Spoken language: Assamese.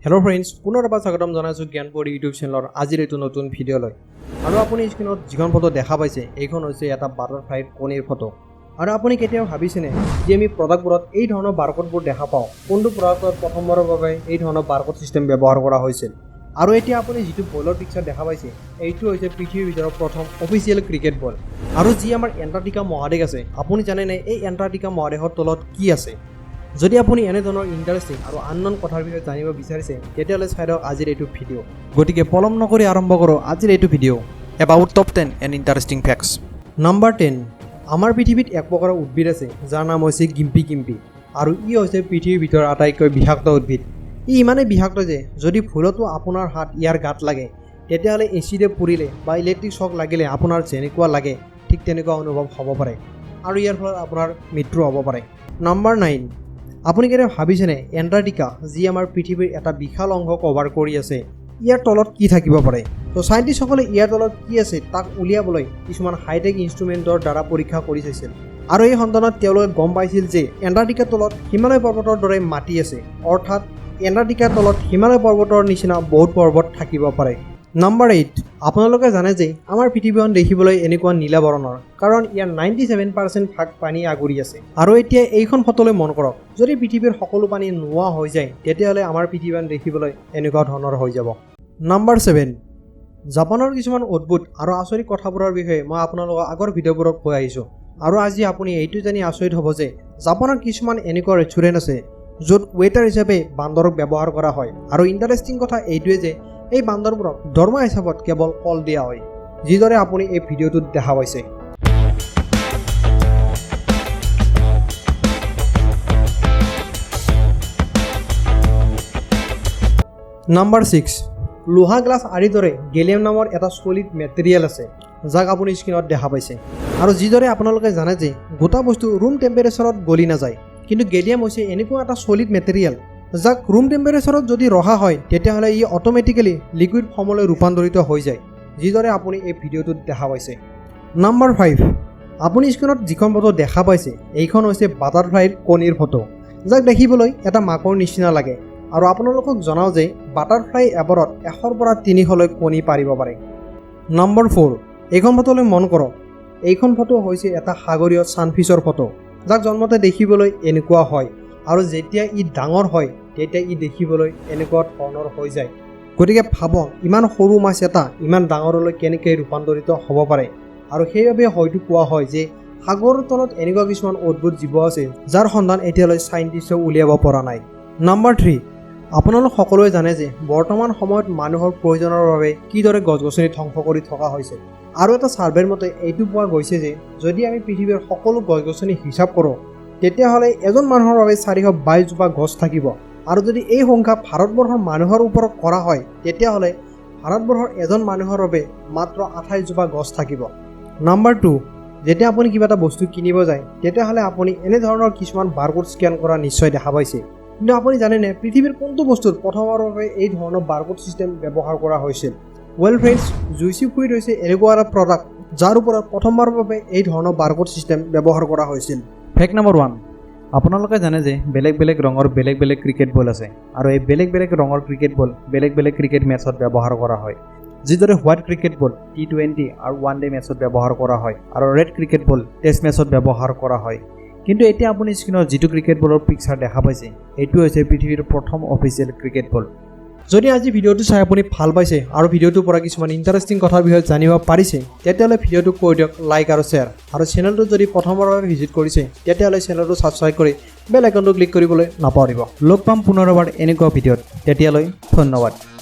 হেল্ল' ফ্ৰেণ্ডছ, পুনৰ এবাৰ স্বাগতম জনাইছোঁ জ্ঞানপুৰ ইউটিউব চেনেলৰ আজিৰ এইটো নতুন ভিডিঅ'লৈ। আৰু আপুনি স্ক্ৰীণত যিখন ফটো দেখা পাইছে, এইখন হৈছে এটা বাটাৰফ্লাইৰ কণীৰ ফটো। আৰু আপুনি কেতিয়াবা ভাবিছেনে যে আমি প্ৰডাক্টবোৰত এই ধৰণৰ বাৰকোডবোৰ দেখা পাওঁ, কোনটো প্ৰডাক্টত প্ৰথমবাৰৰ বাবে এই ধৰণৰ বাৰকোড ছিষ্টেম ব্যৱহাৰ কৰা হৈছিল? আৰু এতিয়া আপুনি যিটো বলৰ পিকচাৰ দেখা পাইছে, এইটো হৈছে পৃথিৱীৰ ভিতৰত প্ৰথম অফিচিয়েল ক্ৰিকেট বল। আৰু যি আমাৰ এণ্টাৰ্কটিকা মহাদেশ আছে, আপুনি জানেনে এই এণ্টাৰ্কটিকা মহাদেশৰ তলত কি আছে? যদি আপুনি এনেধৰণৰ ইণ্টাৰেষ্টিং আৰু আননন কথাৰ বিষয়ে জানিব বিচাৰিছে, তেতিয়াহ'লে চাই দিয়ক আজিৰ এইটো ভিডিঅ'। গতিকে পলম নকৰি আৰম্ভ কৰোঁ আজিৰ এইটো video about top 10 and interesting facts. Number 10। আমাৰ পৃথিৱীত এক প্ৰকাৰৰ উদ্ভিদ আছে, যাৰ নাম হৈছে গিম্পি গিম্পি আৰু ই হৈছে পৃথিৱীৰ ভিতৰত আটাইতকৈ বিষাক্ত উদ্ভিদ। ই ইমানেই বিষাক্ত যে যদি ভুলতো আপোনাৰ হাত ইয়াৰ গাত লাগে, তেতিয়াহ'লে এচিডে পুৰিলে বা ইলেক্ট্ৰিক শ্বক লাগিলে আপোনাৰ যেনেকুৱা লাগে, ঠিক তেনেকুৱা অনুভৱ হ'ব পাৰে আৰু ইয়াৰ ফলত আপোনাৰ মৃত্যু হ'ব পাৰে। নাম্বাৰ 9। আপুনি কেতিয়াবা ভাবিছেনে, এণ্টাৰ্কটিকা যি আমাৰ পৃথিৱীৰ এটা বিশাল অংশ কভাৰ কৰি আছে, ইয়াৰ তলত কি থাকিব পাৰে? তো চাইণ্টিষ্টসকলে ইয়াৰ তলত কি আছে তাক উলিয়াবলৈ কিছুমান হাইটেক ইনষ্ট্ৰুমেণ্টৰ দ্বাৰা পৰীক্ষা কৰি চাইছিল আৰু এই সন্ধানত তেওঁলোকে গম পাইছিল যে এণ্টাৰ্কটিকাৰ তলত হিমালয় পৰ্বতৰ দৰে মাটি আছে, অৰ্থাৎ এণ্টাৰ্কটিকাৰ তলত হিমালয় পৰ্বতৰ নিচিনা বহুত পৰ্বত থাকিব পাৰে। নাম্বাৰ 8। আপোনালোকে জানে যে আমাৰ পৃথিৱীখন দেখিবলৈ এনেকুৱা নীলা বৰণৰ, কাৰণ ইয়াৰ 97% ভাগ পানী আগুৰি আছে। আৰু এতিয়া এইখন ফটোলৈ মন কৰক। যদি পৃথিৱীৰ সকলো পানী নোহোৱা হৈ যায়, তেতিয়াহ'লে আমাৰ পৃথিৱীখন দেখিবলৈ এনেকুৱা ধৰণৰ হৈ যাব। নাম্বাৰ 7। জাপানৰ কিছুমান অদ্ভুত আৰু আচৰিত কথাবোৰৰ বিষয়ে মই আপোনালোকক আগৰ ভিডিঅ'বোৰত কৈ আহিছোঁ। আৰু আজি আপুনি এইটো জানি আচৰিত হ'ব যে জাপানত কিছুমান এনেকুৱা ৰেষ্টুৰেণ্ট আছে, য'ত ৱেটাৰ হিচাপে বান্দৰক ব্যৱহাৰ কৰা হয়। আৰু ইণ্টাৰেষ্টিং কথা এইটোৱে যে এই বান্দৰবোৰক দৰমহা হিচাপত কেৱল কল দিয়া হয়, যিদৰে আপুনি এই ভিডিঅ'টোত দেখা পাইছে। নাম্বাৰ 6। লোহা, গ্লাছ আদিৰ দৰে গেলিয়াম নামৰ এটা চলিড মেটেৰিয়েল আছে, যাক আপুনি স্ক্ৰীণত দেখা পাইছে। আৰু যিদৰে আপোনালোকে জানে যে গোটা বস্তু ৰুম টেম্পাৰেচাৰত গলি নাযায়, কিন্তু গেলিয়াম হৈছে এনেকুৱা এটা চলিড মেটেৰিয়েল, যাক ৰুম টেম্পাৰেচাৰত যদি ৰখা হয়, তেতিয়াহ'লে ই অট'মেটিকেলি লিকুইড ফৰ্মলৈ ৰূপান্তৰিত হৈ যায়, যিদৰে আপুনি এই ভিডিঅ'টোত দেখা পাইছে। নাম্বাৰ 5। আপুনি স্ক্ৰীণত যিখন ফটো দেখা পাইছে, এইখন হৈছে বাটাৰফ্লাইৰ কণীৰ ফটো, যাক দেখিবলৈ এটা মাকৰ নিচিনা লাগে। আৰু আপোনালোকক জনাওঁ যে বাটাৰফ্লাই এবাৰত 100ৰ পৰা 300লৈ কণী পাৰিব পাৰে। নম্বৰ 4। এইখন ফটোলৈ মন কৰক। এইখন ফটো হৈছে এটা সাগৰীয় ছানফিছৰ ফটো, যাক জন্মতে দেখিবলৈ এনেকুৱা হয় আৰু যেতিয়া ই ডাঙৰ হয়, তেতিয়া ই দেখিবলৈ এনেকুৱা ধৰণৰ হৈ যায়। গতিকে ভাবক, ইমান সৰু মাছ এটা ইমান ডাঙৰলৈ কেনেকৈ ৰূপান্তৰিত হ'ব পাৰে? আৰু সেইবাবে হয়তো কোৱা হয় যে সাগৰৰ তলত এনেকুৱা কিছুমান অদ্ভুত জীৱ আছে, যাৰ সন্ধান এতিয়ালৈ চাইণ্টিষ্টেও উলিয়াব পৰা নাই। নাম্বাৰ 3। আপোনালোক সকলোৱে জানে যে বৰ্তমান সময়ত মানুহৰ প্ৰয়োজনৰ বাবে কিদৰে গছ গছনি ধ্বংস কৰি থকা হৈছে। আৰু এটা ছাৰ্ভেৰ মতে এইটো পোৱা গৈছে যে যদি আমি পৃথিৱীৰ সকলো গছ গছনি হিচাপ কৰোঁ, তেতিয়াহ'লে এজন মানুহৰ বাবে 422জোপা গছ থাকিব। আৰু যদি এই সংখ্যা ভাৰতবৰ্ষৰ মানুহৰ ওপৰত কৰা হয়, তেতিয়াহ'লে ভাৰতবৰ্ষৰ এজন মানুহৰ বাবে মাত্ৰ 28জোপা গছ থাকিব। নাম্বাৰ 2। যেতিয়া আপুনি কিবা এটা বস্তু কিনিব যায়, তেতিয়াহ'লে আপুনি এনেধৰণৰ কিছুমান বাৰকোড স্কেন কৰা নিশ্চয় দেখা পাইছে। কিন্তু আপুনি জানেনে পৃথিৱীৰ কোনটো বস্তুত প্ৰথমবাৰৰ বাবে এই ধৰণৰ বাৰকোড ছিষ্টেম ব্যৱহাৰ কৰা হৈছিল? ৱেল ফ্ৰেণ্ডছ, জুইচি ফ্ৰুইট হৈছে এনেকুৱা এটা প্ৰডাক্ট, যাৰ ওপৰত প্ৰথমবাৰৰ বাবে এই ধৰণৰ বাৰকোড ছিষ্টেম ব্যৱহাৰ কৰা হৈছিল। Fact number 1। আপোনালোকে জানে যে বেলেগ বেলেগ ৰঙৰ বেলেগ বেলেগ ক্ৰিকেট বল আছে আৰু এই বেলেগ বেলেগ ৰঙৰ ক্ৰিকেট বল বেলেগ বেলেগ ক্ৰিকেট মেচত ব্যৱহাৰ কৰা হয়। যিদৰে হোৱাইট ক্ৰিকেট বল টি20 আৰু ওৱান ডে মেচত ব্যৱহাৰ কৰা হয় আৰু ৰেড ক্ৰিকেট বল টেষ্ট মেচত ব্যৱহাৰ কৰা হয়। কিন্তু এতিয়া আপুনি স্ক্ৰীণত যিটো ক্ৰিকেট বলৰ পিকচাৰ দেখা পাইছে, এইটো হৈছে পৃথিৱীৰ প্ৰথম অফিচিয়েল ক্ৰিকেট বল। যদি আজি ভিডিঅ'টো চাই আপুনি ভাল পাইছে আৰু ভিডিঅ'টোৰ পৰা কিছুমান ইণ্টাৰেষ্টিং কথাৰ বিষয়ে জানিব পাৰিছে, তেতিয়াহ'লে ভিডিঅ'টো কৰি দিয়ক লাইক আৰু শ্বেয়াৰ। আৰু চেনেলটো যদি প্ৰথমবাৰৰ বাবে ভিজিট কৰিছে, তেতিয়াহ'লে চেনেলটো ছাবস্ক্ৰাইব কৰি বেল আইকনটো ক্লিক কৰিবলৈ নাপাহৰিব। লগ পাম পুনৰবাৰ এনেকুৱা ভিডিঅ'ত। তেতিয়ালৈ ধন্যবাদ।